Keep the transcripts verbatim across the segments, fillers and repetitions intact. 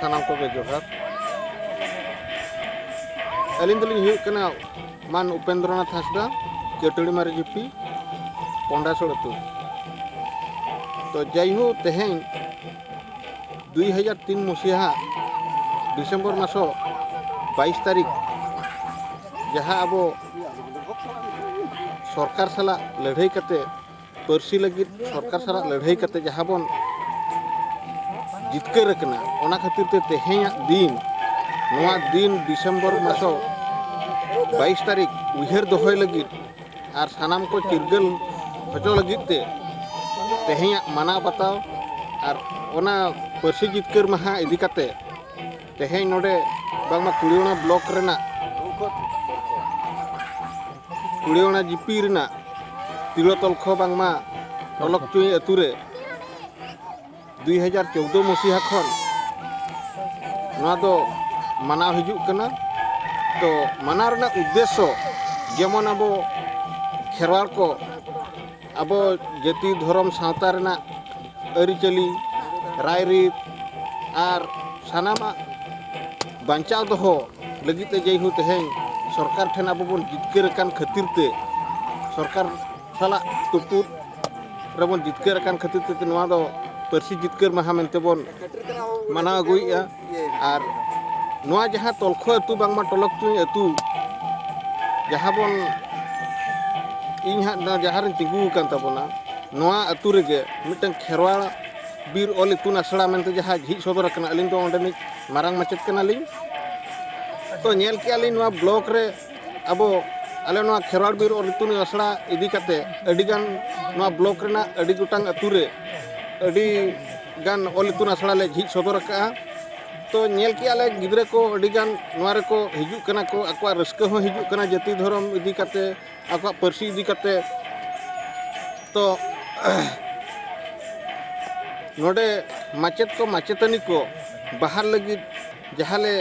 ᱥᱟᱱᱟᱢ ᱠᱚᱜᱮ ᱡᱚᱦᱟᱨ᱾ ᱟᱹᱞᱤᱧ ᱫᱚᱞᱤᱧ ᱦᱩᱭᱩᱜ ᱠᱟᱱᱟ ᱢᱟᱱ ᱩᱯᱮᱱᱫᱨᱚᱱᱟᱛᱷ ᱦᱟᱸᱥᱫᱟ, ᱪᱟᱹᱴᱟᱹᱲᱤ ᱢᱟᱨᱮ ᱡᱤᱯᱤ, ᱯᱚᱱᱰᱟᱥᱳᱲ ᱟᱹᱛᱩ᱾ ᱛᱚ ᱡᱟᱭᱦᱳᱠ, ᱛᱮᱦᱮᱧ ᱫᱩᱭ ᱦᱟᱡᱟᱨ ᱛᱤᱱ ᱢᱩᱥᱤᱦᱟ ᱰᱤᱥᱮᱢᱵᱚᱨ ᱢᱟᱥᱚ ᱵᱟᱭᱤᱥ ᱛᱟᱹᱨᱤᱠᱷ, ᱡᱟᱦᱟᱸ ᱟᱵᱚ ᱥᱚᱨᱠᱟᱨ ᱥᱟᱞᱟᱜ ᱞᱟᱹᱲᱦᱟᱹᱭ ᱠᱟᱛᱮ, ᱯᱟᱹᱨᱥᱤ ᱞᱟᱹᱜᱤᱫ ᱥᱚᱨᱠᱟᱨ ᱥᱟᱞᱟᱜ ᱞᱟᱹᱲᱦᱟᱹᱭ ᱠᱟᱛᱮ ᱡᱟᱦᱟᱸ ᱵᱚᱱ ᱡᱤᱛᱠᱟᱹᱨ ᱟᱠᱟᱱᱟ, ᱚᱱᱟ ᱠᱷᱟᱹᱛᱤᱨ ᱛᱮ ᱛᱮᱦᱮᱧᱟᱜ ᱫᱤᱱ, ᱱᱚᱣᱟ ᱫᱤᱱ ᱰᱤᱥᱮᱢᱵᱚᱨ ᱢᱟᱥᱚ ᱵᱟᱭᱤᱥ ᱛᱟᱹᱨᱤᱠᱷ ᱩᱭᱦᱟᱹᱨ ᱫᱚᱦᱚᱭ ᱞᱟᱹᱜᱤᱫ ᱟᱨ ᱥᱟᱱᱟᱢ ᱠᱚ ᱪᱤᱨᱜᱟᱹᱞ ᱦᱚᱪᱚ ᱞᱟᱹᱜᱤᱫ ᱛᱮ ᱛᱮᱦᱮᱧᱟᱜ ᱢᱟᱱᱟᱣ ᱵᱟᱛᱟᱣ ᱟᱨ ᱚᱱᱟ ᱯᱟᱹᱨᱥᱤ ᱡᱤᱛᱠᱟᱹᱨ ᱢᱟᱦᱟ ᱤᱫᱤ ᱠᱟᱛᱮ ᱛᱮᱦᱮᱧ ᱱᱚᱰᱮ ᱵᱟᱝᱢᱟ ᱠᱩᱲᱤᱭᱚᱱᱟ ᱵᱞᱚᱠ ᱨᱮᱱᱟᱜ ᱠᱩᱲᱤᱭᱚᱱᱟ ᱡᱤᱯᱤ ᱨᱮᱱᱟᱜ ᱛᱤᱞᱟᱹ ᱛᱚᱞᱠᱷᱚ ᱵᱟᱝᱢᱟ ᱚᱞᱚᱠ ᱪᱩᱭ ᱟᱹᱛᱩ ᱨᱮ ᱫᱩᱭ ᱦᱟᱡᱟᱨ ᱪᱳᱣᱫᱚ ᱢᱩᱥᱤᱦᱟ ᱠᱷᱚᱱ ᱱᱚᱣᱟ ᱫᱚ ᱢᱟᱱᱟᱣ ᱦᱤᱡᱩᱜ ᱠᱟᱱᱟ᱾ ᱛᱚ ᱢᱟᱱᱟᱣ ᱨᱮᱱᱟᱜ ᱩᱫᱽᱫᱮᱥᱥᱚ ᱡᱮᱢᱚᱱ ᱟᱵᱚ ᱠᱷᱮᱨᱣᱟᱲ ᱠᱚ ᱟᱵᱚ ᱡᱟᱹᱛᱤ ᱫᱷᱚᱨᱚᱢ ᱥᱟᱶᱛᱟ ᱨᱮᱱᱟᱜ ᱟᱹᱨᱤᱪᱟᱹᱞᱤ, ᱨᱟᱭᱨᱤᱛ ᱟᱨ ᱥᱟᱱᱟᱢᱟᱜ ᱵᱟᱧᱪᱟᱣ ᱫᱚᱦᱚ ᱞᱟᱹᱜᱤᱫ ᱛᱮ ᱡᱮᱦᱮᱛᱩ ᱛᱮᱦᱮᱧ ᱥᱚᱨᱠᱟᱨ ᱴᱷᱮᱱ ᱟᱵᱚ ᱵᱚᱱ ᱡᱤᱛᱠᱟᱹᱨ ᱟᱠᱟᱱ ᱠᱷᱟᱹᱛᱤᱨ ᱛᱮ, ᱥᱚᱨᱠᱟᱨ ᱥᱟᱞᱟᱜ ᱛᱩᱯᱩᱫ ᱨᱮᱵᱚᱱ ᱡᱤᱛᱠᱟᱹᱨ ᱟᱠᱟᱱ ᱠᱷᱟᱹᱛᱤᱨ ᱛᱮ ᱱᱚᱣᱟ ᱫᱚ ᱯᱟᱹᱨᱥᱤ ᱡᱤᱛᱠᱟᱹᱨ ᱢᱟᱦᱟ ᱢᱮᱱᱛᱮ ᱵᱚᱱ ᱢᱟᱱᱟᱣ ᱟᱹᱜᱩᱭᱮᱫᱼᱟ᱾ ᱟᱨ ᱱᱚᱣᱟ ᱡᱟᱦᱟᱸ ᱛᱚᱞᱠᱷᱚ ᱟᱹᱛᱩ ᱵᱟᱝᱢᱟ ᱴᱚᱞᱚᱠ ᱪᱩᱭ ᱟᱹᱛᱩ, ᱡᱟᱦᱟᱸ ᱵᱚᱱ, ᱤᱧ ᱦᱟᱸᱜ ᱱᱚᱣᱟ ᱡᱟᱦᱟᱸ ᱨᱤᱧ ᱛᱤᱸᱜᱩ ᱟᱠᱟᱱ ᱛᱟᱵᱚᱱᱟ, ᱱᱚᱣᱟ ᱟᱹᱛᱩ ᱨᱮᱜᱮ ᱢᱤᱫᱴᱟᱝ ᱠᱷᱮᱨᱣᱟᱲ ᱵᱤᱨ ᱚᱞ ᱤᱛᱩᱱ ᱟᱥᱲᱟ ᱢᱮᱱᱛᱮ ᱡᱟᱦᱟᱸ ᱡᱷᱤᱡ ᱥᱚᱫᱚᱨ ᱟᱠᱟᱱᱟ, ᱟᱹᱞᱤᱧ ᱫᱚ ᱚᱸᱰᱮᱱᱤᱡ ᱢᱟᱨᱟᱝ ᱢᱟᱪᱮᱫ ᱠᱟᱱᱟᱞᱤᱧ᱾ ᱛᱚ ᱧᱮᱞ ᱠᱮᱜᱼᱟ ᱞᱤᱧ ᱱᱚᱣᱟ ᱵᱞᱚᱠ ᱨᱮ ᱟᱵᱚ, ᱟᱞᱮ ᱱᱚᱣᱟ ᱠᱷᱮᱨᱣᱟᱲ ᱵᱤᱨ ᱚᱞ ᱤᱛᱩᱱ ᱟᱥᱲᱟ ᱤᱫᱤ ᱠᱟᱛᱮ ᱟᱹᱰᱤᱜᱟᱱ ᱱᱚᱣᱟ ᱵᱞᱚᱠ ᱨᱮᱱᱟᱜ ᱟᱹᱰᱤ ᱜᱚᱴᱟᱝ ᱟᱹᱛᱩ ᱨᱮ ᱟᱹᱰᱤ ᱜᱟᱱ ᱚᱞ ᱤᱛᱩᱱ ᱟᱥᱲᱟ ᱞᱮ ᱡᱷᱤᱡ ᱥᱚᱫᱚᱨ ᱟᱠᱟᱫᱼᱟ᱾ ᱛᱚ ᱧᱮᱞ ᱠᱮᱜᱼᱟ ᱞᱮ ᱜᱤᱫᱽᱨᱟᱹ ᱠᱚ ᱟᱹᱰᱤᱜᱟᱱ ᱱᱚᱣᱟ ᱨᱮᱠᱚ ᱦᱤᱡᱩᱜ ᱠᱟᱱᱟ ᱠᱚ, ᱟᱠᱚᱣᱟᱜ ᱨᱟᱹᱥᱠᱟᱹ ᱦᱚᱸ ᱦᱤᱡᱩᱜ ᱠᱟᱱᱟ ᱡᱟᱹᱛᱤ ᱫᱷᱚᱨᱚᱢ ᱤᱫᱤ ᱠᱟᱛᱮ, ᱟᱠᱚᱣᱟᱜ ᱯᱟᱹᱨᱥᱤ ᱤᱫᱤ ᱠᱟᱛᱮ᱾ ᱛᱚ ᱱᱚᱰᱮ ᱢᱟᱪᱮᱫ ᱠᱚ ᱢᱟᱪᱮᱛᱟᱹᱱᱤ ᱠᱚ ᱵᱟᱦᱟᱞ ᱞᱟᱹᱜᱤᱫ ᱡᱟᱦᱟᱸ ᱞᱮ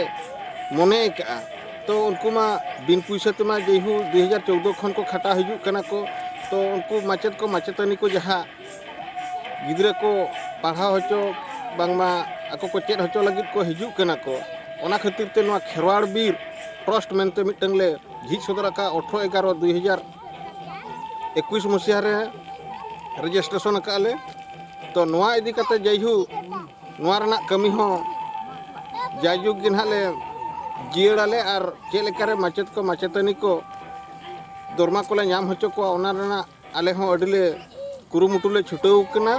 ᱢᱚᱱᱮ ᱟᱠᱟᱫᱼᱟ, ᱛᱚ ᱩᱱᱠᱩ ᱢᱟ ᱵᱤᱱ ᱯᱩᱭᱥᱟᱹ ᱛᱮᱢᱟ ᱡᱮᱦᱮᱛᱩ ᱫᱩ ᱦᱟᱡᱟᱨ ᱪᱳᱣᱫᱚ ᱠᱷᱚᱱ ᱠᱚ ᱠᱷᱟᱴᱟᱣ ᱦᱤᱡᱩᱜ ᱠᱟᱱᱟ ᱠᱚ᱾ ᱛᱚ ᱩᱱᱠᱩ ᱢᱟᱪᱮᱫ ᱠᱚ ᱢᱟᱪᱮᱛᱟᱹᱱᱤ ᱠᱚ ᱡᱟᱦᱟᱸ ᱜᱤᱫᱽᱨᱟᱹ ᱠᱚ ᱯᱟᱲᱦᱟᱣ ᱦᱚᱪᱚ ᱵᱟᱝᱢᱟ ᱟᱠᱚ ᱠᱚ ᱪᱮᱫ ᱦᱚᱪᱚ ᱞᱟᱹᱜᱤᱫ ᱠᱚ ᱦᱤᱡᱩᱜ ᱠᱟᱱᱟ ᱠᱚ᱾ ᱚᱱᱟ ᱠᱷᱟᱹᱛᱤᱨ ᱛᱮ ᱱᱚᱣᱟ ᱠᱷᱮᱨᱣᱟᱲ ᱵᱤᱨ ᱴᱨᱟᱥᱴ ᱢᱮᱱᱛᱮ ᱢᱤᱫᱴᱟᱝ ᱞᱮ ᱡᱷᱤᱡ ᱥᱚᱫᱚᱨ ᱟᱠᱟᱫᱼᱟ, ᱟᱴᱷᱨᱚ ᱮᱜᱟᱨᱚ ᱫᱩ ᱦᱟᱡᱟᱨ ᱮᱠᱩᱥ ᱢᱟᱥᱤᱦᱟ ᱨᱮ ᱨᱮᱡᱤᱥᱴᱨᱮᱥᱚᱱ ᱟᱠᱟᱫᱼᱟ ᱞᱮ᱾ ᱛᱚ ᱱᱚᱣᱟ ᱤᱫᱤ ᱠᱟᱛᱮ ᱡᱟᱭᱦᱳᱠ ᱱᱚᱣᱟ ᱨᱮᱱᱟᱜ ᱠᱟᱹᱢᱤ ᱦᱚᱸ ᱡᱟᱭᱡᱩᱜᱽ ᱜᱮ ᱱᱟᱦᱟᱜ ᱞᱮ ᱡᱤᱭᱟᱹᱲᱟᱞᱮ, ᱟᱨ ᱪᱮᱫ ᱞᱮᱠᱟᱨᱮ ᱢᱟᱪᱮᱫ ᱠᱚ ᱢᱟᱪᱮᱛᱟᱹᱱᱤ ᱠᱚ ᱫᱚᱨᱢᱟ ᱠᱚᱞᱮ ᱧᱟᱢ ᱦᱚᱪᱚ ᱠᱚᱣᱟ, ᱚᱱᱟ ᱨᱮᱱᱟᱜ ᱟᱞᱮ ᱦᱚᱸ ᱟᱹᱰᱤ ᱞᱮ ᱠᱩᱨᱩᱢᱩᱴᱩ ᱞᱮ ᱪᱷᱩᱴᱟᱹᱣ ᱠᱟᱱᱟ᱾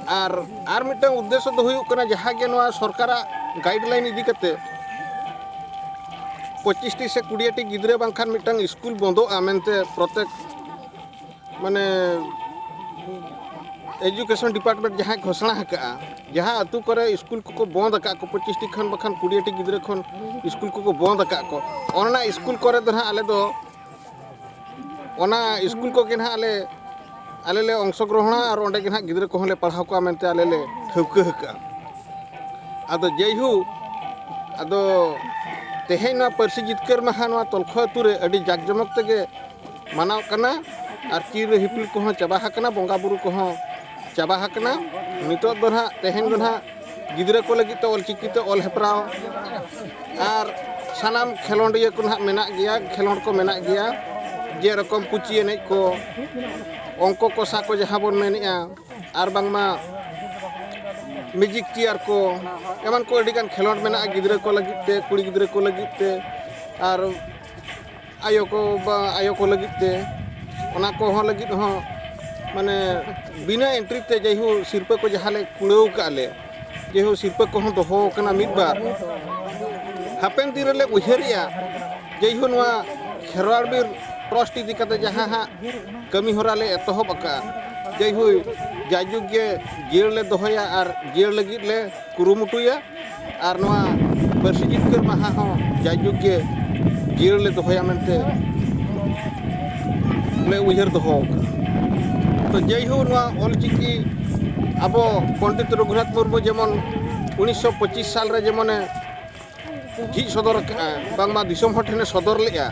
ᱟᱨ ᱟᱨ ᱢᱤᱫᱴᱟᱝ ᱩᱫᱽᱫᱮᱥᱥᱚ ᱫᱚ ᱦᱩᱭᱩᱜ ᱠᱟᱱᱟ, ᱡᱟᱦᱟᱸ ᱜᱮ ᱱᱚᱣᱟ ᱥᱚᱨᱠᱟᱨᱟᱜ ᱜᱟᱭᱤᱰᱞᱟᱭᱤᱱ ᱤᱫᱤ ᱠᱟᱛᱮ ᱯᱚᱸᱪᱤᱥ ᱴᱤ ᱥᱮ ᱠᱩᱲᱤ ᱴᱤ ᱜᱤᱫᱽᱨᱟᱹ ᱵᱟᱝᱠᱷᱟᱱ ᱢᱤᱫᱴᱟᱝ ᱥᱠᱩᱞ ᱵᱚᱱᱫᱚᱜᱼᱟ ᱢᱮᱱᱛᱮ ᱯᱨᱚᱛᱮᱠ ᱢᱟᱱᱮ ᱮᱡᱩᱠᱮᱥᱚᱱ ᱰᱤᱯᱟᱨᱴᱢᱮᱱᱴ ᱡᱟᱦᱟᱸᱭ ᱜᱷᱳᱥᱚᱱᱟ ᱟᱠᱟᱫᱼᱟ, ᱡᱟᱦᱟᱸ ᱟᱹᱛᱩ ᱠᱚᱨᱮ ᱥᱠᱩᱞ ᱠᱚᱠᱚ ᱵᱚᱱᱫ ᱟᱠᱟᱫ ᱠᱚ, ᱯᱚᱸᱪᱤᱥ ᱴᱤ ᱠᱷᱚᱱ ᱵᱟᱠᱷᱟᱱ ᱠᱩᱲᱤ ᱴᱤ ᱜᱤᱫᱽᱨᱟᱹ ᱠᱷᱚᱱ ᱥᱠᱩᱞ ᱠᱚᱠᱚ ᱵᱚᱱᱫ ᱟᱠᱟᱫ ᱠᱚ, ᱚᱱᱟ ᱥᱠᱩᱞ ᱠᱚᱨᱮ ᱫᱚ ᱱᱟᱦᱟᱜ ᱟᱞᱮ ᱫᱚ ᱚᱱᱟ ᱥᱠᱩᱞ ᱠᱚᱜᱮ ᱱᱟᱦᱟᱜ ᱟᱞᱮ ᱟᱞᱮ ᱞᱮ ᱚᱝᱥᱚᱜᱨᱚᱦᱚᱱᱟ ᱟᱨ ᱚᱸᱰᱮ ᱜᱮ ᱱᱟᱦᱟᱜ ᱜᱤᱫᱽᱨᱟᱹ ᱠᱚᱦᱚᱸ ᱞᱮ ᱯᱟᱲᱦᱟᱣ ᱠᱚᱣᱟ ᱢᱮᱱᱛᱮ ᱟᱞᱮ ᱞᱮ ᱴᱷᱟᱹᱣᱠᱟᱹ ᱟᱠᱟᱫᱼᱟ᱾ ᱟᱫᱚ ᱡᱟᱭᱦᱳᱠ, ᱟᱫᱚ ᱛᱮᱦᱮᱧ ᱱᱚᱣᱟ ᱯᱟᱹᱨᱥᱤ ᱡᱤᱛᱠᱟᱹᱨ ᱢᱟᱦᱟ ᱱᱚᱣᱟ ᱛᱚᱞᱠᱷᱚ ᱟᱹᱛᱩ ᱨᱮ ᱟᱹᱰᱤ ᱡᱟᱠ ᱡᱚᱢᱚᱠ ᱛᱮᱜᱮ ᱢᱟᱱᱟᱣ ᱠᱟᱱᱟ᱾ ᱟᱨ ᱪᱤᱨ ᱦᱤᱯᱤᱲ ᱠᱚᱦᱚᱸ ᱪᱟᱵᱟ ᱟᱠᱟᱱᱟ, ᱵᱚᱸᱜᱟ ᱵᱩᱨᱩ ᱠᱚᱦᱚᱸ ᱪᱟᱵᱟ ᱟᱠᱟᱱᱟ᱾ ᱱᱤᱛᱚᱜ ᱫᱚ ᱱᱟᱦᱟᱜ, ᱛᱮᱦᱮᱧ ᱫᱚ ᱱᱟᱦᱟᱜ ᱜᱤᱫᱽᱨᱟᱹ ᱠᱚ ᱞᱟᱹᱜᱤᱫ ᱛᱮ ᱚᱞᱪᱤᱠᱤ ᱛᱮ ᱚᱞ ᱦᱮᱯᱨᱟᱣ ᱟᱨ ᱥᱟᱱᱟᱢ ᱠᱷᱮᱞᱳᱸᱰᱤᱭᱟᱹ ᱠᱚ ᱱᱟᱦᱟᱜ ᱢᱮᱱᱟᱜ ᱜᱮᱭᱟ, ᱠᱷᱮᱞᱳᱸᱰ ᱠᱚ ᱢᱮᱱᱟᱜ ᱜᱮᱭᱟ, ᱡᱮᱨᱚᱠᱚᱢ ᱯᱩᱪᱤ ᱮᱱᱮᱡ ᱠᱚ, ᱚᱝᱠᱚ ᱠᱚᱥᱟ ᱠᱚ ᱡᱟᱦᱟᱸ ᱵᱚᱱ ᱢᱮᱱᱮᱜᱼᱟ, ᱟᱨ ᱵᱟᱝᱢᱟ ᱢᱮᱡᱤᱠ ᱪᱮᱭᱟᱨ ᱠᱚ, ᱮᱢᱟᱱ ᱠᱚ ᱟᱹᱰᱤᱜᱟᱱ ᱠᱷᱮᱞᱳᱸᱰ ᱢᱮᱱᱟᱜᱼᱟ ᱜᱤᱫᱽᱨᱟᱹ ᱠᱚ ᱞᱟᱹᱜᱤᱫ ᱛᱮ, ᱠᱩᱲᱤ ᱜᱤᱫᱽᱨᱟᱹ ᱠᱚ ᱞᱟᱹᱜᱤᱫ ᱛᱮ, ᱟᱨ ᱟᱭᱳ ᱠᱚ, ᱵᱟ, ᱟᱭᱳ ᱠᱚ ᱞᱟᱹᱜᱤᱫ ᱛᱮ, ᱚᱱᱟ ᱠᱚᱦᱚᱸ ᱞᱟᱹᱜᱤᱫ ᱦᱚᱸ ᱢᱟᱱᱮ ᱵᱤᱱᱟᱹ ᱮᱱᱴᱨᱤ ᱛᱮ ᱡᱟᱭᱦᱳᱠ ᱥᱤᱨᱯᱟᱹ ᱠᱚ ᱡᱟᱦᱟᱸ ᱞᱮ ᱠᱩᱲᱟᱹᱣ ᱠᱟᱜᱼᱟ ᱞᱮ, ᱡᱟᱭᱦᱳᱠ ᱥᱤᱨᱯᱟᱹ ᱠᱚᱦᱚᱸ ᱫᱚᱦᱚ ᱟᱠᱟᱱᱟ ᱢᱤᱫ ᱵᱟᱨ᱾ ᱦᱟᱯᱮᱱ ᱫᱤᱱ ᱨᱮᱞᱮ ᱩᱭᱦᱟᱹᱨᱮᱜᱼᱟ ᱡᱟᱭᱦᱳᱠ ᱱᱚᱣᱟ ᱠᱷᱮᱨᱣᱟᱲ ᱵᱤᱨ ᱴᱨᱟᱥᱴ ᱤᱫᱤ ᱠᱟᱛᱮ ᱡᱟᱦᱟᱸ ᱦᱟᱸᱜ ᱠᱟᱹᱢᱤ ᱦᱚᱨᱟ ᱞᱮ ᱮᱛᱚᱦᱚᱵ ᱟᱠᱟᱫᱼᱟ, ᱡᱟᱭᱦᱳᱠ ᱡᱟᱭᱡᱩᱜᱽ ᱜᱮ ᱡᱤᱭᱟᱹᱲ ᱞᱮ ᱫᱚᱦᱚᱭᱟ ᱟᱨ ᱡᱤᱭᱟᱹᱲ ᱞᱟᱹᱜᱤᱫ ᱞᱮ ᱠᱩᱨᱩᱢᱩᱴᱩᱭᱟ᱾ ᱟᱨ ᱱᱚᱣᱟ ᱯᱟᱹᱨᱥᱤ ᱡᱤᱛᱠᱟᱹᱨ ᱢᱟᱦᱟ ᱦᱚᱸ ᱡᱟᱭᱡᱩᱜᱽ ᱜᱮ ᱡᱤᱭᱟᱹᱲ ᱞᱮ ᱫᱚᱦᱚᱭᱟ ᱢᱮᱱᱛᱮ ᱞᱮ ᱩᱭᱦᱟᱹᱨ ᱫᱚᱦᱚ ᱟᱠᱟᱫᱼᱟ᱾ ᱛᱚ ᱡᱟᱭᱦᱳᱠ ᱱᱚᱣᱟ ᱚᱞᱪᱤᱠᱤ ᱟᱵᱚ ᱯᱚᱱᱰᱤᱛ ᱨᱚᱜᱷᱩᱱᱟᱛᱷ ᱢᱩᱨᱢᱩ ᱡᱮᱢᱚᱱ ᱩᱱᱤᱥᱥᱚ ᱯᱚᱸᱪᱤᱥ ᱥᱟᱞ ᱨᱮ ᱡᱮᱢᱚᱱᱮ ᱡᱷᱤᱡ ᱥᱚᱫᱚᱨ ᱟᱠᱟᱫᱼᱟ, ᱵᱟᱝᱢᱟ ᱫᱤᱥᱚᱢ ᱦᱚᱲ ᱴᱷᱮᱱᱮ ᱥᱚᱫᱚᱨ ᱞᱮᱫᱼᱟ᱾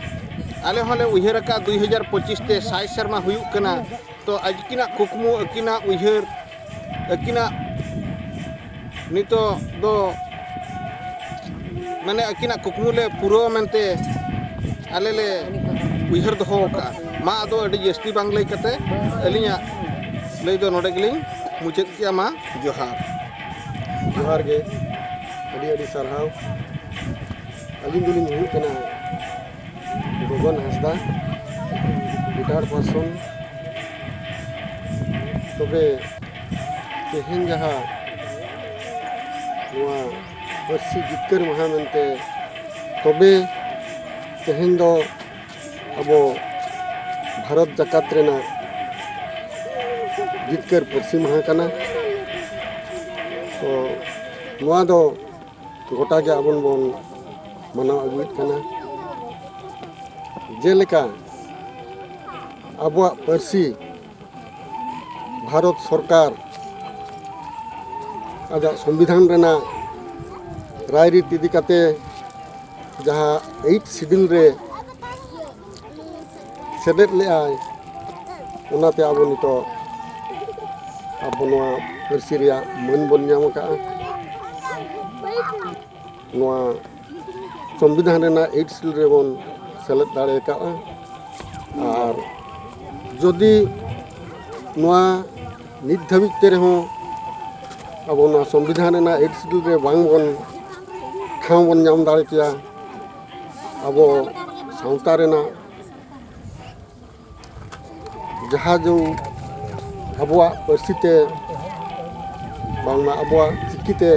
ᱟᱞᱮ ᱦᱚᱸᱞᱮ ᱩᱭᱦᱟᱹᱨ ᱟᱠᱟᱫᱼᱟ ᱫᱩᱭ ᱦᱟᱡᱟᱨ ᱯᱚᱸᱪᱤᱥ ᱛᱮ ᱥᱟᱭ ᱥᱮᱨᱢᱟ ᱦᱩᱭᱩᱜ ᱠᱟᱱᱟ᱾ ᱛᱚ ᱟᱹᱠᱤᱱᱟᱜ ᱠᱩᱠᱢᱩ, ᱟᱹᱠᱤᱱᱟᱜ ᱩᱭᱦᱟᱹᱨ, ᱟᱹᱠᱤᱱᱟᱜ ᱱᱤᱛᱚᱜ ᱫᱚ ᱢᱟᱱᱮ ᱟᱹᱠᱤᱱᱟᱜ ᱠᱩᱠᱢᱩ ᱞᱮ ᱯᱩᱨᱟᱹᱣᱟ ᱢᱮᱱᱛᱮ ᱟᱞᱮ ᱞᱮ ᱩᱭᱦᱟᱹᱨ ᱫᱚᱦᱚ ᱟᱠᱟᱫᱼᱟ᱾ ᱢᱟ ᱟᱫᱚ ᱟᱹᱰᱤ ᱡᱟᱹᱥᱛᱤ ᱵᱟᱝ ᱞᱟᱹᱭ ᱠᱟᱛᱮ ᱟᱹᱞᱤᱧᱟᱜ ᱞᱟᱹᱭ ᱫᱚ ᱱᱚᱰᱮ ᱜᱮᱞᱤᱧ ᱢᱩᱪᱟᱹᱫ ᱠᱮᱜᱼᱟ᱾ ᱢᱟ ᱡᱚᱦᱟᱨ᱾ ᱡᱚᱦᱟᱨ ᱜᱮ, ᱟᱹᱰᱤ ᱟᱹᱰᱤ ᱥᱟᱨᱦᱟᱣ᱾ ᱟᱹᱞᱤᱧ ᱫᱚᱞᱤᱧ ᱦᱩᱭᱩᱜ ᱠᱟᱱᱟ ᱜᱚᱜᱚᱱ ᱦᱟᱸᱥᱫᱟ, retired person᱾ ᱛᱚᱵᱮ ᱛᱮᱦᱮᱧ ᱡᱟᱦᱟᱸ ᱱᱚᱣᱟ ᱯᱟᱹᱨᱥᱤ ᱡᱤᱛᱠᱟᱹᱨ ᱢᱟᱦᱟ ᱢᱮᱱᱛᱮ, ᱛᱚᱵᱮ ᱛᱮᱦᱮᱧ ᱫᱚ ᱟᱵᱚ ᱵᱷᱟᱨᱚᱛ ᱡᱟᱠᱟᱛ ᱨᱮᱱᱟᱜ ᱡᱤᱛᱠᱟᱹᱨ ᱯᱟᱹᱨᱥᱤ ᱢᱟᱦᱟ ᱠᱟᱱᱟ᱾ ᱛᱚ ᱱᱚᱣᱟ ᱫᱚ ᱜᱚᱴᱟ ᱜᱮ ᱟᱵᱚ ᱵᱚᱱ ᱢᱟᱱᱟᱣ ᱟᱹᱜᱩᱭᱮᱫ ᱠᱟᱱᱟ᱾ ᱡᱮᱞᱮᱠᱟ ᱟᱵᱚᱣᱟᱜ ᱯᱟᱹᱨᱥᱤ ᱵᱷᱟᱨᱚᱛ ᱥᱚᱨᱠᱟᱨ ᱟᱡᱟᱜ ᱥᱚᱝᱵᱤᱫᱷᱟᱱ ᱨᱮᱱᱟᱜ ᱨᱟᱭᱨᱤᱛ ᱤᱫᱤ ᱠᱟᱛᱮ ᱡᱟᱦᱟᱸ eighth schedule ᱨᱮ ᱥᱮᱞᱮᱫ ᱞᱮᱫᱟᱭ, ᱚᱱᱟᱛᱮ ᱟᱵᱚ ᱱᱤᱛᱚᱜ ᱟᱵᱚ ᱱᱚᱣᱟ ᱯᱟᱹᱨᱥᱤ ᱨᱮᱭᱟᱜ ᱢᱟᱹᱱ ᱵᱚᱱ ᱧᱟᱢ ᱟᱠᱟᱫᱼᱟ᱾ ᱱᱚᱣᱟ ᱥᱚᱝᱵᱤᱫᱷᱟᱱ ᱨᱮᱱᱟᱜ eighth schedule ᱨᱮᱵᱚᱱ ᱥᱮᱞᱮᱫ ᱫᱟᱲᱮ ᱟᱠᱟᱫᱼᱟ᱾ ᱟᱨ ᱡᱩᱫᱤ ᱱᱚᱣᱟ ᱱᱤᱛ ᱫᱷᱟᱹᱵᱤᱡ ᱛᱮ ᱨᱮᱦᱚᱸ ᱟᱵᱚ ᱱᱚᱣᱟ ᱥᱚᱝᱵᱤᱫᱷᱟᱱ ᱨᱮᱱᱟᱜ eighth schedule ᱨᱮ ᱵᱟᱝ ᱵᱚᱱ ᱴᱷᱟᱶ ᱵᱚᱱ ᱧᱟᱢ ᱫᱟᱲᱮ ᱠᱮᱭᱟ, ᱟᱵᱚ ᱥᱟᱶᱛᱟ ᱨᱮᱱᱟᱜ ᱡᱟᱦᱟᱸ ᱡᱮ ᱟᱵᱚᱣᱟᱜ ᱯᱟᱹᱨᱥᱤ ᱛᱮ, ᱵᱟᱝᱢᱟ ᱟᱵᱚᱣᱟᱜ ᱪᱤᱠᱤ ᱛᱮ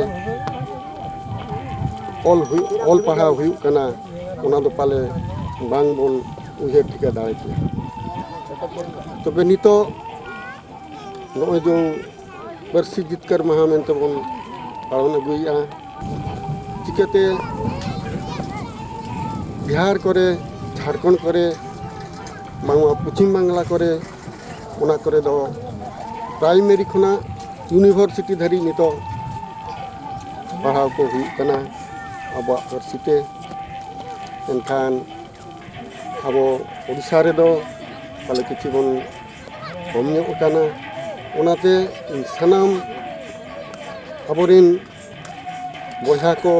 ᱚᱞ ᱦᱩᱭᱩᱜ, ᱚᱞ ᱯᱟᱲᱦᱟᱣ ᱦᱩᱭᱩᱜ ᱠᱟᱱᱟ, ᱚᱱᱟ ᱫᱚ ᱯᱟᱞᱮ ᱵᱟᱝ ᱵᱚᱱ ᱩᱭᱦᱟᱹᱨ ᱴᱷᱤᱠᱟᱹ ᱫᱟᱲᱮ ᱠᱮᱭᱟ᱾ ᱛᱚᱵᱮ ᱱᱤᱛᱚᱜ ᱱᱚᱜᱼᱚᱭ ᱡᱮ ᱯᱟᱹᱨᱥᱤ ᱡᱤᱛᱠᱟᱹᱨ ᱢᱟᱦᱟ ᱢᱮᱱᱛᱮ ᱵᱚᱱ ᱯᱟᱞᱚᱱ ᱟᱹᱜᱩᱭᱮᱫᱼᱟ, ᱪᱤᱠᱟᱹᱛᱮ ᱵᱤᱦᱟᱨ ᱠᱚᱨᱮ, ᱡᱷᱟᱲᱠᱷᱚᱸᱰ ᱠᱚᱨᱮ, ᱵᱟᱝᱢᱟ ᱯᱚᱪᱷᱤᱢ ᱵᱟᱝᱞᱟ ᱠᱚᱨᱮ, ᱚᱱᱟ ᱠᱚᱨᱮ ᱫᱚ primary ᱠᱷᱚᱱᱟᱜ university ᱫᱷᱟᱹᱨᱤᱡ ᱱᱤᱛᱚᱜ ᱯᱟᱲᱦᱟᱣ ᱠᱚ ᱦᱩᱭᱩᱜ ᱠᱟᱱᱟ ᱟᱵᱚᱣᱟᱜ ᱯᱟᱹᱨᱥᱤ ᱛᱮ᱾ ᱮᱱᱠᱷᱟᱱ ᱟᱵᱚ ᱳᱰᱤᱥᱟ ᱨᱮᱫᱚ ᱯᱟᱞᱮ ᱠᱤᱪᱷᱩ ᱵᱚᱱ ᱠᱚᱢ ᱧᱚᱜ ᱟᱠᱟᱱᱟ᱾ ᱚᱱᱟᱛᱮ ᱥᱟᱱᱟᱢ ᱟᱵᱚᱨᱮᱱ ᱵᱚᱭᱦᱟ ᱠᱚ,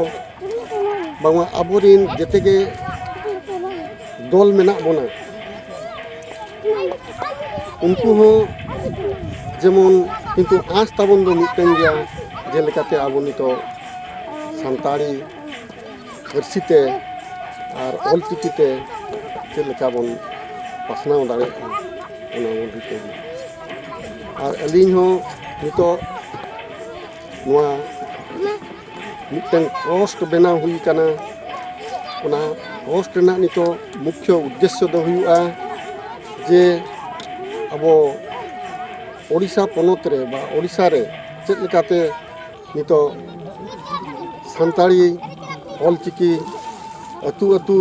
ᱵᱟᱝᱢᱟ ᱟᱵᱚᱨᱮᱱ ᱡᱮᱛᱮ ᱜᱮ ᱫᱚᱞ ᱢᱮᱱᱟᱜ ᱵᱚᱱᱟ, ᱩᱱᱠᱩ ᱦᱚᱸ ᱡᱮᱢᱚᱱ, ᱠᱤᱱᱛᱩ ᱟᱸᱥ ᱛᱟᱵᱚᱱ ᱫᱚ ᱢᱤᱫᱴᱮᱱ ᱜᱮᱭᱟ, ᱡᱮᱞᱮᱠᱟᱛᱮ ᱟᱵᱚ ᱱᱤᱛᱚᱜ ᱥᱟᱱᱛᱟᱲᱤ ᱯᱟᱹᱨᱥᱤ ᱛᱮ ᱟᱨ ᱚᱞ ᱪᱤᱠᱤ ᱛᱮ ᱪᱮᱫ ᱞᱮᱠᱟ ᱵᱚᱱ ᱯᱟᱥᱱᱟᱣ ᱫᱟᱲᱮᱭᱟᱜᱼᱟ, ᱚᱱᱟ ᱵᱚᱱ ᱨᱤᱠᱟᱹᱭᱟ᱾ ᱟᱨ ᱟᱹᱞᱤᱧ ᱦᱚᱸ ᱱᱤᱛᱚᱜ ᱱᱚᱣᱟ ᱢᱤᱫᱴᱟᱝ ᱴᱨᱟᱥᱴ ᱵᱮᱱᱟᱣ ᱦᱩᱭ ᱟᱠᱟᱱᱟ᱾ ᱚᱱᱟ ᱴᱨᱟᱥᱴ ᱨᱮᱱᱟᱜ ᱱᱤᱛᱚᱜ ᱢᱩᱠᱷᱭᱚ ᱩᱫᱽᱫᱮᱥᱥᱚ ᱫᱚ ᱦᱩᱭᱩᱜᱼᱟ ᱡᱮ ᱟᱵᱚ ᱳᱰᱤᱥᱟ ᱯᱚᱱᱚᱛ ᱨᱮ ᱵᱟ ᱳᱰᱤᱥᱟ ᱨᱮ ᱪᱮᱫ ᱞᱮᱠᱟᱛᱮ ᱱᱤᱛᱚᱜ ᱥᱟᱱᱛᱟᱲᱤ ᱚᱞ ᱪᱤᱠᱤ ᱟᱹᱛᱩ ᱟᱹᱛᱩ,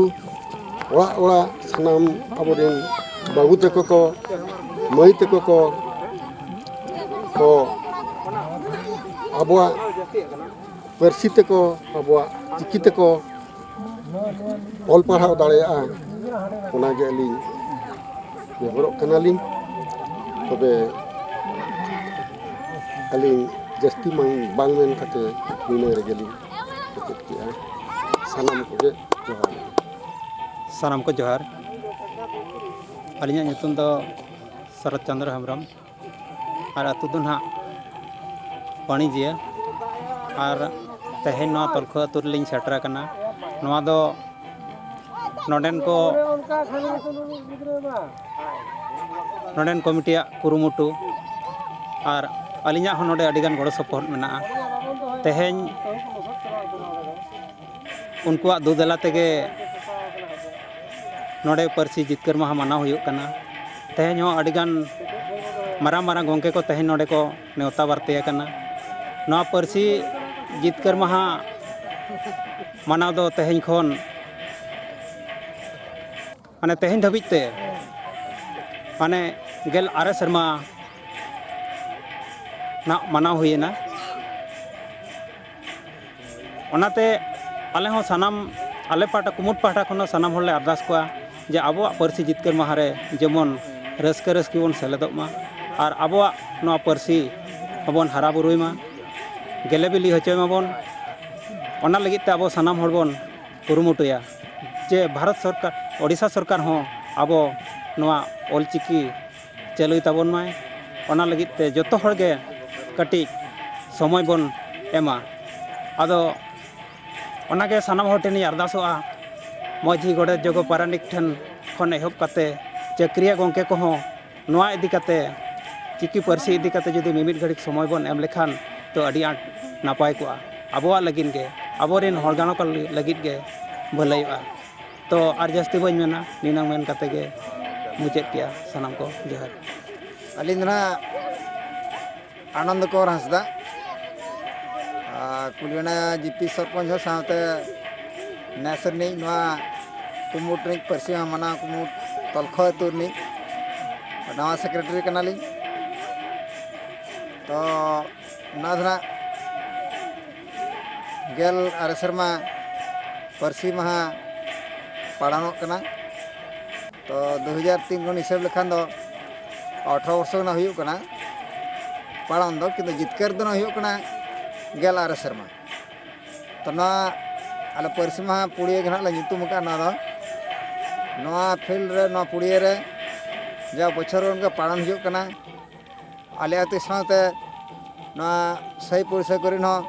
ᱚᱲᱟᱜ ᱚᱲᱟᱜ ᱥᱟᱱᱟᱢ ᱟᱵᱚᱨᱮᱱ ᱵᱟᱹᱵᱩ ᱛᱟᱠᱚ ᱠᱚ, ᱢᱟᱹᱭ ᱛᱟᱠᱚ ᱠᱚ, ᱠᱚ ᱟᱵᱚᱣᱟᱜ ᱯᱟᱹᱨᱥᱤ ᱛᱮᱠᱚ, ᱟᱵᱚᱣᱟᱜ ᱪᱤᱠᱤ ᱛᱮᱠᱚ ᱚᱞ ᱯᱟᱲᱦᱟᱣ ᱫᱟᱲᱮᱭᱟᱜᱼᱟ, ᱚᱱᱟᱜᱮ ᱟᱹᱞᱤᱧ ᱱᱮᱦᱚᱨᱚᱜ ᱠᱟᱱᱟᱞᱤᱧ᱾ ᱛᱚᱵᱮ ᱟᱹᱞᱤᱧ ᱡᱟᱹᱥᱛᱤ ᱵᱟᱝ, ᱵᱟᱝ ᱢᱮᱱ ᱠᱟᱛᱮ ᱱᱤᱱᱟᱹ ᱨᱮᱜᱮ ᱞᱤᱧ ᱢᱩᱪᱟᱹᱫ ᱠᱮᱜᱼᱟ᱾ ᱥᱟᱱᱟᱢ ᱠᱚᱜᱮ ᱡᱚᱦᱟᱨ᱾ ᱥᱟᱱᱟᱢ ᱠᱚ ᱡᱚᱦᱟᱨ᱾ ᱟᱹᱞᱤᱧᱟᱜ ᱧᱩᱛᱩᱢ ᱫᱚ ᱥᱚᱨᱚᱛ ᱪᱚᱸᱫᱽᱨᱚ ᱦᱮᱢᱵᱨᱚᱢ ᱟᱨ ᱟᱹᱛᱩ ᱫᱚ ᱱᱟᱦᱟᱜ ᱵᱟᱹᱱᱤᱡᱤᱭᱟᱹ᱾ ᱟᱨ ᱛᱮᱦᱮᱧ ᱱᱚᱣᱟ ᱛᱚᱞᱠᱷᱚ ᱟᱹᱛᱩ ᱨᱮᱞᱤᱧ ᱥᱮᱴᱮᱨ ᱟᱠᱟᱱᱟ᱾ ᱱᱚᱣᱟ ᱫᱚ ᱱᱚᱰᱮᱱ ᱠᱚ ᱱᱚᱰᱮᱱ ᱠᱚᱢᱤᱴᱤᱭᱟᱜ ᱠᱩᱨᱩᱢᱩᱴᱩ ᱟᱨ ᱟᱹᱞᱤᱧᱟᱜ ᱦᱚᱸ ᱱᱚᱰᱮ ᱟᱹᱰᱤᱜᱟᱱ ᱜᱚᱲᱚ ᱥᱚᱯᱚᱦᱚᱫ ᱢᱮᱱᱟᱜᱼᱟ᱾ ᱛᱮᱦᱮᱧ ᱩᱱᱠᱩᱣᱟᱜ ᱫᱩ ᱫᱮᱞᱟ ᱛᱮᱜᱮ ᱱᱚᱰᱮ ᱯᱟᱹᱨᱥᱤ ᱡᱤᱛᱠᱟᱹᱨ ᱢᱟᱦᱟ ᱢᱟᱱᱟᱣ ᱦᱩᱭᱩᱜ ᱠᱟᱱᱟ᱾ ᱛᱮᱦᱮᱧ ᱦᱚᱸ ᱟᱹᱰᱤᱜᱟᱱ ᱢᱟᱨᱟᱝ ᱢᱟᱨᱟᱝ ᱜᱚᱢᱠᱮ ᱠᱚ ᱛᱮᱦᱮᱧ ᱱᱚᱰᱮ ᱠᱚ ᱱᱮᱣᱛᱟ ᱵᱟᱨᱛᱮ ᱟᱠᱟᱱᱟ᱾ ᱱᱚᱣᱟ ᱯᱟᱹᱨᱥᱤ ᱡᱤᱛᱠᱟᱹᱨ ᱢᱟᱦᱟ ᱢᱟᱱᱟᱣ ᱫᱚ ᱛᱮᱦᱮᱧ ᱠᱷᱚᱱ ᱢᱟᱱᱮ ᱛᱮᱦᱮᱧ ᱫᱷᱟᱹᱵᱤᱡ ᱛᱮ ᱢᱟᱱᱮ ᱜᱮᱞ ᱟᱨᱮ ᱥᱮᱨᱢᱟ ᱱᱟᱜ ᱢᱟᱱᱟᱣ ᱦᱩᱭᱮᱱᱟ᱾ ᱚᱱᱟᱛᱮ ᱟᱞᱮ ᱦᱚᱸ ᱥᱟᱱᱟᱢ, ᱟᱞᱮ ᱯᱟᱦᱴᱟ, ᱠᱩᱢᱩᱴ ᱯᱟᱦᱴᱟ ᱠᱷᱚᱱ ᱦᱚᱸ ᱥᱟᱱᱟᱢ ᱦᱚᱲᱞᱮ ᱟᱨᱫᱟᱥ ᱠᱚᱣᱟ ᱡᱮ ᱟᱵᱚᱣᱟᱜ ᱯᱟᱹᱨᱥᱤ ᱡᱤᱛᱠᱟᱹᱨ ᱢᱟᱦᱟ ᱨᱮ ᱡᱮᱢᱚᱱ ᱨᱟᱹᱥᱠᱟᱹ ᱨᱟᱹᱥᱠᱤ ᱵᱚᱱ ᱥᱮᱞᱮᱫᱚᱜ ᱢᱟ ᱟᱨ ᱟᱵᱚᱣᱟᱜ ᱱᱚᱣᱟ ᱯᱟᱹᱨᱥᱤ ᱦᱚᱸᱵᱚᱱ ᱦᱟᱨᱟ ᱵᱩᱨᱩᱭ ᱢᱟ᱾ ᱜᱮᱞᱮ ᱵᱤᱞᱤ ᱦᱚᱪᱚᱭ ᱢᱟᱵᱚᱱ᱾ ᱚᱱᱟ ᱞᱟᱹᱜᱤᱫ ᱛᱮ ᱟᱵᱚ ᱥᱟᱱᱟᱢ ᱦᱚᱲ ᱵᱚᱱ ᱠᱩᱨᱩᱢᱩᱴᱩᱭᱟ ᱡᱮ ᱵᱷᱟᱨᱚᱛ ᱥᱚᱨᱠᱟᱨ, ᱳᱰᱤᱥᱟ ᱥᱚᱨᱠᱟᱨ ᱦᱚᱸ ᱟᱵᱚ ᱱᱚᱣᱟ ᱚᱞᱪᱤᱠᱤ ᱪᱟᱹᱞᱩᱭ ᱛᱟᱵᱚᱱ ᱢᱟᱭ᱾ ᱚᱱᱟ ᱞᱟᱹᱜᱤᱫ ᱛᱮ ᱡᱚᱛᱚ ᱦᱚᱲ ᱜᱮ ᱠᱟᱹᱴᱤᱡ ᱥᱚᱢᱚᱭ ᱵᱚᱱ ᱮᱢᱟ᱾ ᱟᱫᱚ ᱚᱱᱟᱜᱮ ᱥᱟᱱᱟᱢ ᱦᱚᱲ ᱴᱷᱮᱱᱤᱧ ᱟᱨᱫᱟᱥᱚᱜᱼᱟ, ᱢᱟᱹᱡᱷᱤ, ᱜᱚᱰᱮᱛ, ᱡᱚᱜᱚ ᱯᱟᱨᱟᱱᱤᱠ ᱴᱷᱮᱱ ᱠᱷᱚᱱ ᱮᱦᱚᱵ ᱠᱟᱛᱮ ᱪᱟᱹᱠᱨᱤᱭᱟᱹ ᱜᱚᱢᱠᱮ ᱠᱚᱦᱚᱸ ᱱᱚᱣᱟ ᱤᱫᱤ ᱠᱟᱛᱮ, ᱪᱤᱠᱤ ᱯᱟᱹᱨᱥᱤ ᱤᱫᱤ ᱠᱟᱛᱮ ᱡᱩᱫᱤ ᱢᱤᱢᱤᱫ ᱜᱷᱟᱹᱲᱤᱡ ᱥᱚᱢᱚᱭ ᱵᱚᱱ ᱮᱢ ᱞᱮᱠᱷᱟᱱ ᱛᱚ ᱟᱹᱰᱤ ᱟᱸᱴ ᱱᱟᱯᱟᱭ ᱠᱚᱜᱼᱟ᱾ ᱟᱵᱚᱣᱟᱜ ᱞᱟᱹᱜᱤᱫ ᱜᱮ, ᱟᱵᱚᱨᱮᱱ ᱦᱚᱲ ᱜᱟᱱᱚ ᱠᱚ ᱞᱟᱹᱜᱤᱫ ᱜᱮ ᱵᱷᱟᱹᱞᱟᱹᱭᱚᱜᱼᱟ᱾ ᱛᱚ ᱟᱨ ᱡᱟᱹᱥᱛᱤ ᱵᱟᱹᱧ ᱢᱮᱱᱟ, ᱱᱤᱱᱟᱹᱝ ᱢᱮᱱ ᱠᱟᱛᱮ ᱜᱮ ᱢᱩᱪᱟᱹᱫ ᱠᱮᱜᱼᱟ᱾ ᱥᱟᱱᱟᱢ ᱠᱚ ᱡᱚᱦᱟᱨ᱾ ᱟᱹᱞᱤᱧ ᱫᱚ ᱱᱟᱦᱟᱜ ᱟᱱᱚᱱᱫᱚ ᱠᱩᱢᱟᱨ ᱦᱟᱸᱥᱫᱟ, ᱟᱨ ᱠᱩᱞᱤᱭᱟᱱᱟ ᱡᱤᱯᱤ ᱥᱚᱨᱯᱚᱧᱪ ᱦᱚᱸ ᱥᱟᱶᱛᱮ ᱱᱮᱥ ᱨᱤᱱᱤᱡ ᱱᱚᱣᱟ ᱠᱩᱢᱩᱴ ᱨᱤᱱᱤᱡ ᱯᱟᱹᱨᱥᱤ ᱢᱟᱦᱟ ᱢᱟᱱᱟᱣ ᱠᱩᱢᱩᱴ ᱛᱚᱞᱠᱷᱚ ᱟᱹᱛᱩ ᱨᱤᱱᱤᱡ ᱱᱟᱣᱟ ᱥᱮᱠᱨᱮᱴᱟᱨᱤ ᱠᱟᱱᱟᱞᱤᱧ᱾ ᱛᱚ ᱚᱱᱟ ᱫᱚ ᱱᱟᱜ ᱜᱮᱞ ᱟᱨᱮ ᱥᱮᱨᱢᱟ ᱯᱟᱹᱨᱥᱤ ᱢᱟᱦᱟ ᱯᱟᱲᱟᱣᱚᱜ ᱠᱟᱱᱟ᱾ ᱛᱚ ᱫᱩ ᱦᱟᱡᱟᱨ ᱛᱤᱱ ᱠᱷᱚᱱ ᱦᱤᱥᱟᱹᱵ ᱞᱮᱠᱷᱟᱱ ᱫᱚ ᱟᱴᱷᱨᱚ ᱵᱚᱨᱥᱚ ᱜᱟᱱ ᱦᱩᱭᱩᱜ ᱠᱟᱱᱟ ᱯᱟᱲᱟᱣ ᱫᱚ, ᱠᱤᱱᱛᱩ ᱡᱤᱛᱠᱟᱹᱨ ᱫᱚ ᱱᱟᱜ ᱦᱩᱭᱩᱜ ᱠᱟᱱᱟ ᱜᱮᱞ ᱟᱨᱮ ᱥᱮᱨᱢᱟ᱾ ᱛᱚ ᱱᱚᱣᱟ ᱟᱞᱮ ᱯᱟᱹᱨᱥᱤ ᱢᱟᱦᱟ ᱯᱩᱲᱤᱭᱟᱹ ᱜᱮ ᱱᱟᱜ ᱞᱮ ᱧᱩᱛᱩᱢ ᱟᱠᱟᱫ ᱱᱚᱣᱟ ᱫᱚ᱾ ᱱᱚᱣᱟ ᱯᱷᱤᱞᱰ ᱨᱮ, ᱱᱚᱣᱟ ᱯᱩᱲᱤᱭᱟᱹ ᱨᱮ ᱡᱟ ᱵᱚᱪᱷᱚᱨ ᱚᱱᱠᱟ ᱯᱟᱲᱟᱣ ᱦᱩᱭᱩᱜ ᱠᱟᱱᱟ᱾ ᱟᱞᱮ ᱟᱹᱛᱩ ᱥᱟᱶᱛᱮ ᱱᱚᱣᱟ ᱥᱟᱹᱭ ᱯᱩᱲᱥᱟᱹ ᱠᱚᱨᱮᱱ ᱦᱚᱸ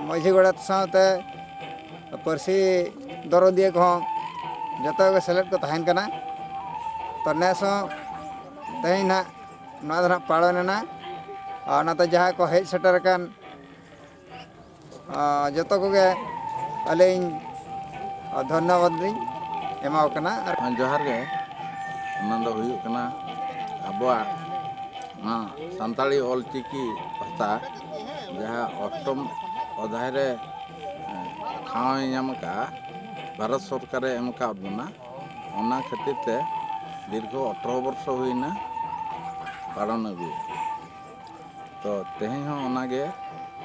ᱢᱟᱹᱡᱷᱤ ᱜᱚᱰᱮᱛ ᱥᱟᱶᱛᱮ ᱯᱟᱹᱨᱥᱤ ᱫᱚᱨᱚᱫᱤᱭᱟᱹ ᱠᱚᱦᱚᱸ ᱡᱚᱛᱚ ᱜᱮ ᱥᱮᱞᱮᱫ ᱠᱚ ᱛᱟᱦᱮᱱ ᱠᱟᱱᱟ᱾ ᱛᱚ ᱱᱮᱥ ᱦᱚᱸ ᱛᱮᱦᱮᱧ ᱱᱟᱦᱟᱜ ᱱᱚᱣᱟ ᱫᱚ ᱱᱟᱦᱟᱜ ᱯᱟᱞᱚᱱ ᱮᱱᱟ᱾ ᱟᱨ ᱚᱱᱟᱛᱮ ᱡᱟᱦᱟᱸᱭ ᱠᱚ ᱦᱮᱡ ᱥᱮᱴᱮᱨ ᱟᱠᱟᱱ, ᱟᱨ ᱡᱚᱛᱚ ᱠᱚᱜᱮ ᱟᱹᱞᱤᱧ ᱫᱷᱚᱱᱭᱚᱵᱟᱫᱽ ᱞᱤᱧ ᱮᱢᱟᱣ ᱠᱟᱱᱟ᱾ ᱟᱨ ᱡᱚᱦᱟᱨ ᱜᱮ᱾ ᱚᱱᱟ ᱫᱚ ᱦᱩᱭᱩᱜ ᱠᱟᱱᱟ ᱟᱵᱚᱣᱟᱜ ᱱᱚᱣᱟ ᱥᱟᱱᱛᱟᱲᱤ ᱚᱞ ᱪᱤᱠᱤ ᱵᱷᱟᱥᱟ ᱡᱟᱦᱟᱸ ᱚᱥᱴᱚᱢ ᱚᱫᱷᱟᱭ ᱨᱮ, ᱮᱸ, ᱴᱷᱟᱶ ᱮ ᱧᱟᱢ ᱟᱠᱟᱫᱼᱟ, ᱵᱷᱟᱨᱚᱛ ᱥᱚᱨᱠᱟᱨᱮ ᱮᱢ ᱟᱠᱟᱫ ᱵᱚᱱᱟ, ᱚᱱᱟ ᱠᱷᱟᱹᱛᱤᱨ ᱛᱮ ᱫᱤᱨᱜᱷᱚ ᱟᱴᱷᱨᱚ ᱵᱚᱨᱥᱚ ᱦᱩᱭᱱᱟ ᱯᱟᱞᱚᱱ ᱟᱹᱜᱩᱭᱮᱫ᱾ ᱛᱚ ᱛᱮᱦᱮᱧ ᱦᱚᱸ ᱚᱱᱟᱜᱮ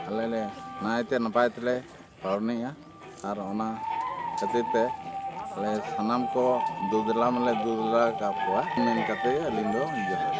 ᱟᱞᱮ ᱞᱮ ᱱᱟᱭᱛᱮ ᱱᱟᱯᱟᱭ ᱛᱮᱞᱮ ᱯᱟᱞᱚᱱᱮᱜᱼᱟ᱾ ᱟᱨ ᱚᱱᱟ ᱠᱷᱟᱹᱛᱤᱨ ᱛᱮ ᱟᱞᱮ ᱥᱟᱱᱟᱢ ᱠᱚ ᱫᱩᱫᱽᱞᱟ ᱢᱟᱞᱮ ᱫᱩᱫᱽᱞᱟ ᱟᱠᱟᱫ ᱠᱚᱣᱟ ᱢᱮᱱ ᱠᱟᱛᱮ ᱜᱮ ᱟᱹᱞᱤᱧ ᱫᱚ ᱡᱚᱦᱟᱨ᱾